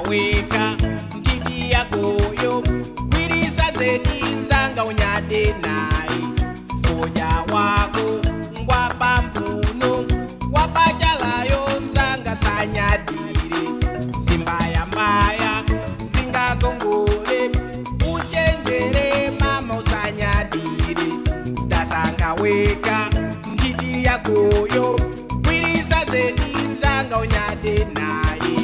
Ndasanga weka ntiti yakoyo gwirisa zedi nzanga unyade naye foja wako ngwapampuno wapachalayo nzanga sanyadire zimbayambaya zingakongole uchenjere mama usanyadire ndasanga weka ntiti yakoyo gwirisa zedi nzanga unyade naye.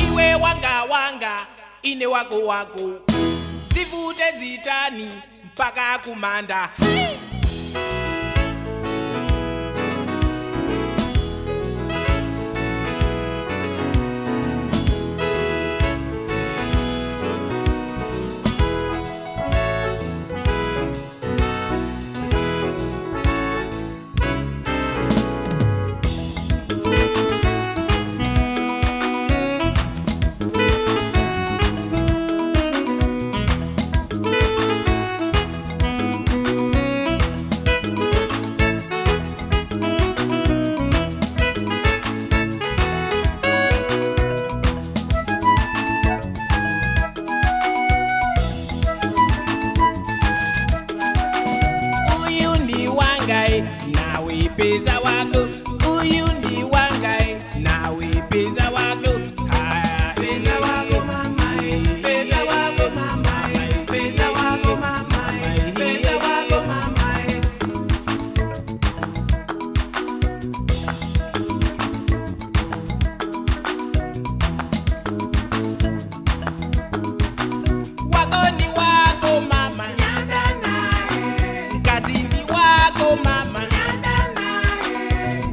Iwe wanga wanga ine wako wako zivute zitani mpaka kumanda. Uyu ndi wangai nawe peza wako, uyu ndi wangai nawe peza wako. Ah, peza wako mama, peza wako mama, peza wako mama, peza wako mama. Wako ni wako mama, kazi ni wako mama,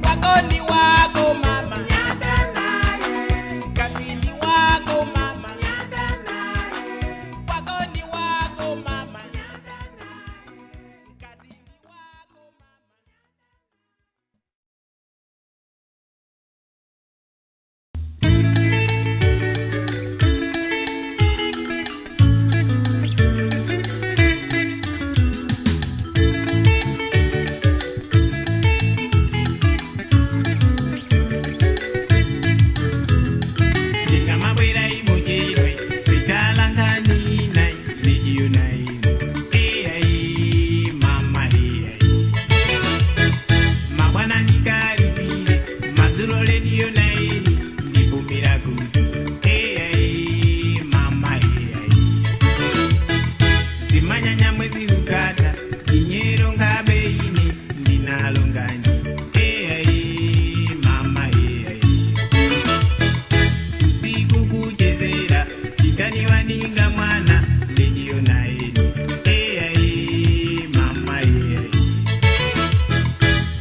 wako ni wako mama, kazi ni wako mama, wako ni wako mama, kazi ni wako mama. Ndingamabwera imuchedwe sikalanganina lijiyonaini eyai mama eyai mabwana ndikaripire madzulo lediyonaini ndibumira kuti eyai mama eyai zimanyanya mwezi ukata inyero ngabeini ndinalongani eyai mama eyai usiku kuchezera ndikaniwaninga mwana lejiyonaeni eyai mama eyai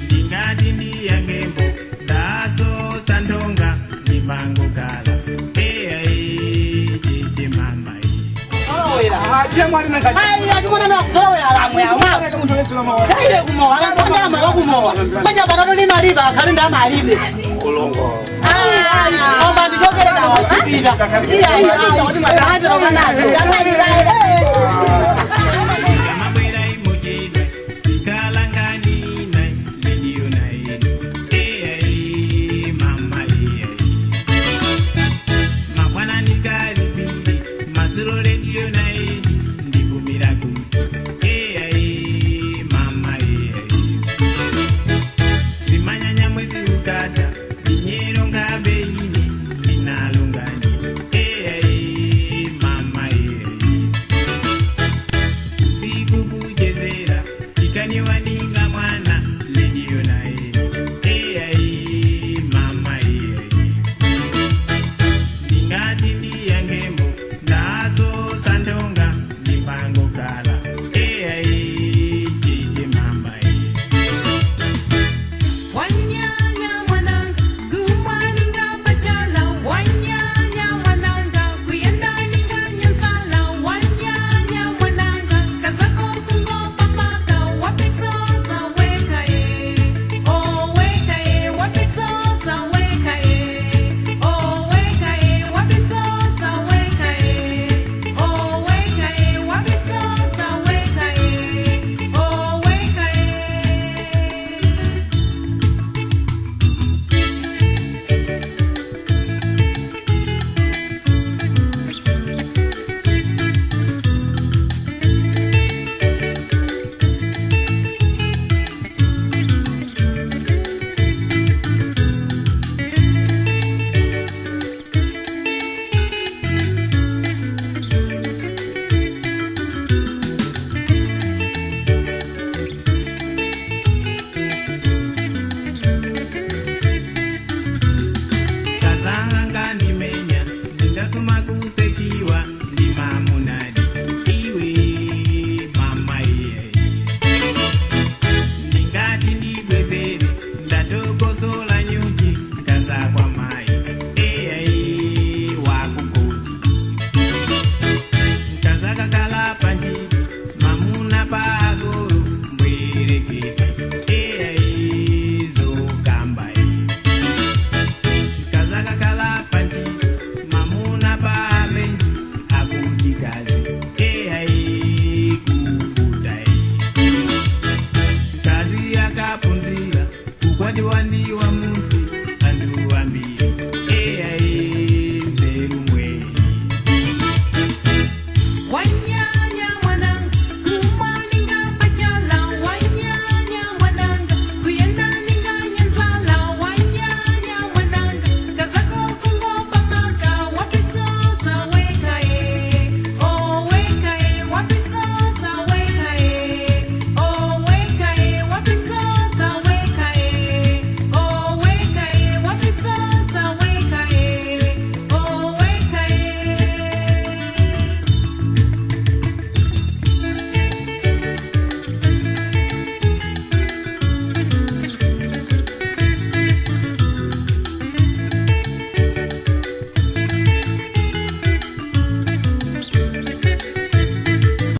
ndingati ndiyangembo ndasosa ndonga ndimangogala eyai chete mama eyai Kulongo.